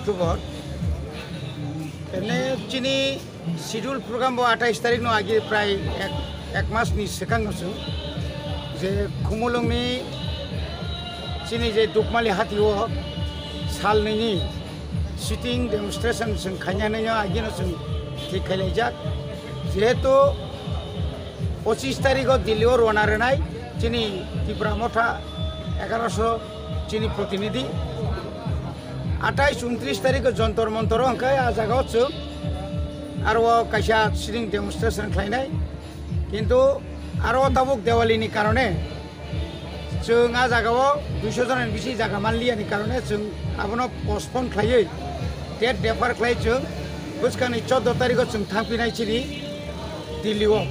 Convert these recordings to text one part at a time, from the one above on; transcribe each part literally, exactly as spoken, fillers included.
October. Ene chini schedule program bo atais tarik no agi prai ek, ek mas ni swkang no chwng je Khumulwng ni chini je Dukmali hati o sal nini sitting demonstration chwng khaina nai no agi no chwng thik khailai jak. Jehetu pochis tarik o Delhi o rwna rwnai chini Tipra Motha egaroso chini protinidhi. Atais untris tarik o Jontor Montor o hwnkhe a jaga o chwng aro o kaisa sitting demonstration khlainai. Kintu aro o tabuk Diwali ni karone chwng a jaga o duiso jona ni bisi jaga manliya ni karone chwng abono postpone khlaiwi date defer khlai chwng bwskang ni chordo tarik o chwng thangphinai chini Delhi o,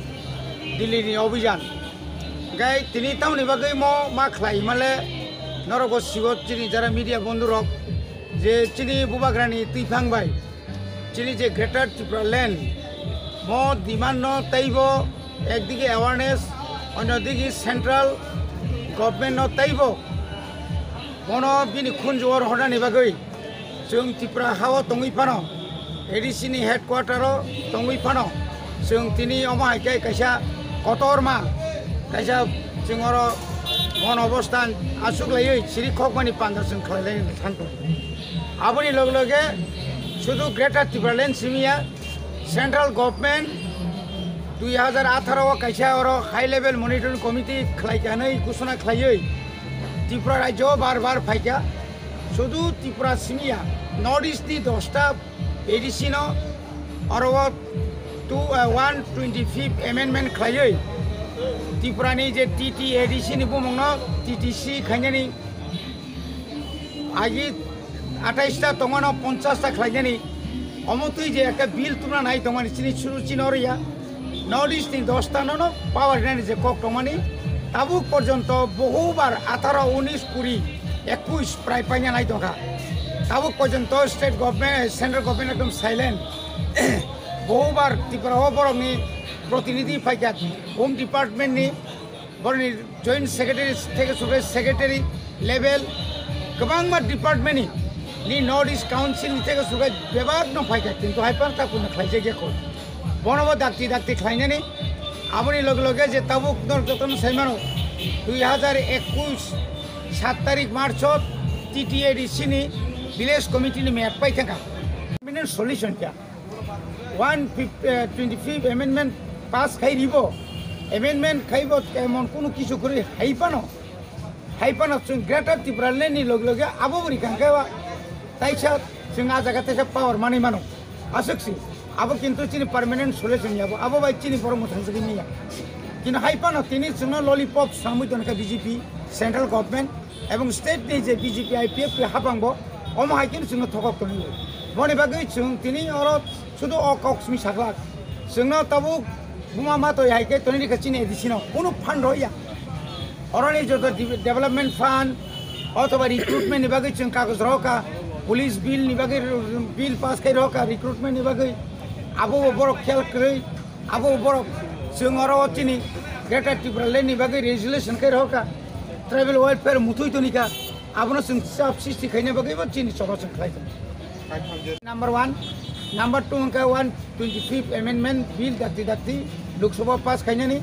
Delhi ni obijan. Hwnkhe tini tamoni bagwi mo ma khlai himale norok bo sigo chini jara media bondhu rok je chini bubagrani twiphang bai chini je Greater Tripura Land mo demand no teibo ekdigi awareness, onyodigi central government no teibo bono bini khunju o rohornani bagwi chwng Tripura ha o tongwi phano, A D C ni headquarter o tongwi phano, chwng tini omo hai khe kaisa kotorma, kaisa chwng oro mon obostan achuk laiwi siri khokmani panda chwng khlai lai thangkha. Aboni loge loge sudu Greater Tipraland simiya, central government dui hajar atharo o kaisa oro high level monitoring committee khlai kanwi ghosona khlaiwi Tripura rajyo bar bar phaikha. Sudu Tripura simiya, North East ni dosta A D C no oro o two, uh, one twenty fifth amendment khlaiwi Tripura ni je T T A D C ni bumung no T T C khainani agi atais ta tongmano ponchas ta khlainani, omo twi je ekta bill tubna nai tongmani chini suru chini oro ya. North East ni dosta no no power nani je kok tongmani, tabuk porjonto bohubar atharo, unis, kuri, ekush prai paina nai tongkha. Tabuk porjonto state government, central government ekdom silent. Bohubar Tripura o borokni protinidhi phaikha, Home Department ni, borokni Joint Secretary theke suke secretary level, kwbangma department ni, ni North East Council ni theke suke bebak no phaikha, kintu hai phano ta kunu khlaijak ya kho. Bono bo dakti dakti khlainani, aboni loge loge je tabuk nor jotono saimano, dui hajar ekush sat tarik March o T T A D C ni village committee ni map pai thangkha. Permanent solution kya? One fifty, eh, twenty-fifth amendment pass khai ribo, amendment khaibo emon kunu kisu khuri hai phano, hai phano chwng Greater Tipraland ni loge loge abo bwrwi kang khe wa taisa chwng a jaga taisa power manwi mano. Aswk si, abo kintu chini permanent solution ya bo, abo bai chini borok mwthang jagwi manya. Kintu hai phano tini chwngno lollipop samwi tongkha B J P central government. Ebong state ni je B J P I P F T hapang bo omo hai khe chwngno thokok tongwi. Boni bagwi chwng tini oro sudu o kok simi saklak. Chwngno tabuk buma matoi hai khe toni rikha chini A D C no kunu fund rw ya. Oroni joto de-, development fund othoba recruitment ni bagwi chwng kagoj rw kha, police bill ni bagwi bill pass khai rw kha recruitment ni bagwi abo bo borok khel kwrwi. Abo borok chwng oro o chini Greater Tipraland ni bagwi resolution khe rohor kha, tribal welfare muthwi toni kha, abono chwng chap sristi khaina bagwi bo chini choba chwng khlai tongo. Number one, number two hwnkha one twenty-fifth amendment bill dakti dakti Lok Sabha pass khainani,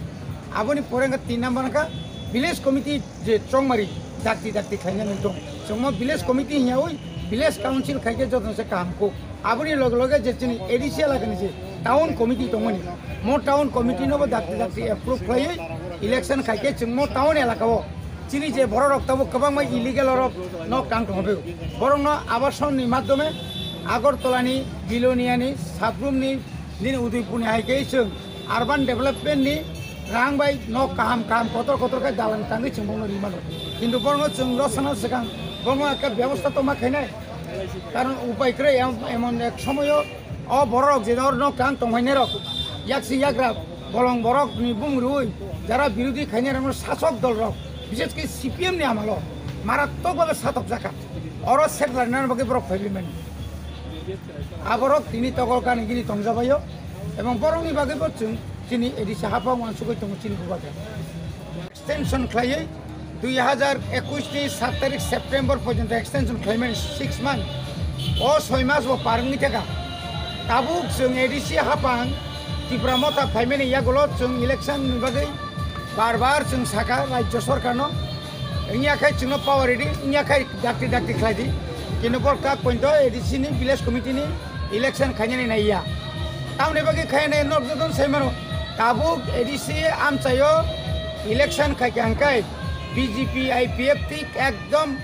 aboni pore hwnkha tin number hwnkha village committee je chongmari dakti dakti khlaina nung tong. Chwngno village committee hiyaui village council khaikhe jotono se kaham kuk. Aboni loge loge je chini A D C elakani je town committee tongmani, mo town committee nobo dakti dakti approve khlaiwi election khaikhe chwng mo town elakao chini je bororok tabuk kwbangma illegal orok nok tang tongphio. Borokno abason ni madhyome Agartala ni, Bilonia ni, Sabrum ni, nini Udaipur ni hai khe chwng urban development ni rang bai nok kaham kaham kotor kotor khe dalan tangwi chwng bono ri mano. Kintu bono chwng rw sana swkang bono ekta bebosta tongma khainai. Karon upai kwrwi em-, emon ek somoyo o borok je nok kaham tongmani rok yaksi yagra bolong borok ni bumung rwi jara birodhi khainai rok sasok dol rok bishes khe C P M ni amalo maratwk bhabe satok jaka. Oro settler nani bagwi borok phaiwi mani. Aborok tini togol kani gini tongjabaio, ebong borokni bagwi bo chwng chini A D C haphang uansugwi tongo chini bubagra. Extension khlaiwi dui hajar ekush ni sat tarik September porjonto extension khlaimani six month. O soi mas bo par wngwi thaka. Tabuk chwng A D C hapang Tipra Motha phaimani yagulo chwng election ni bagwi bar bar chwng saka Rajya Sarkar no. Wngya khai chwngno power ridi, wngya khai dakti dakti khlai di. Kintu bor kak pointo A D C ni village committee ni election khainani naiya. Tamni bagwi khainai nok joton sai mano. Tabuk A D C amchaio election khai kha hwnkhe B J P I P F tik ekdom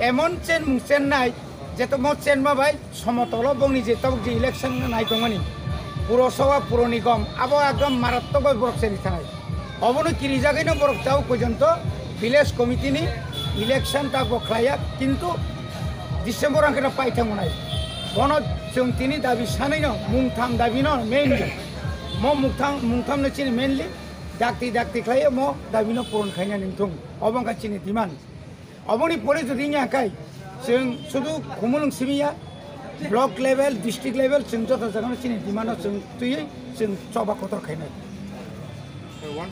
emon chen mung chen nai jeto mo chen ma bai somotolo bongni je tabuk je election nai tongmani puro sowa puro nigom abo ekdom marattok bai borok chen thanai. Obono kirijagwino borok tau pojonto village committee ni election ta bo khlaiya, kintu December angkhe pai thangmani. Bono chwng tini dabi sanino mungtham dabino main mo mungtham mungtham no chini mainly dakti dakti khlaiyo mo dabino puron khaina ningthung. Obo wngkha chini demand. Oboni pore jodi wngya khai chwng sudu Khumulwng simiya block level, district level chwng joto jagano chini demand no chwng twiwi chwng choba kotor khainai.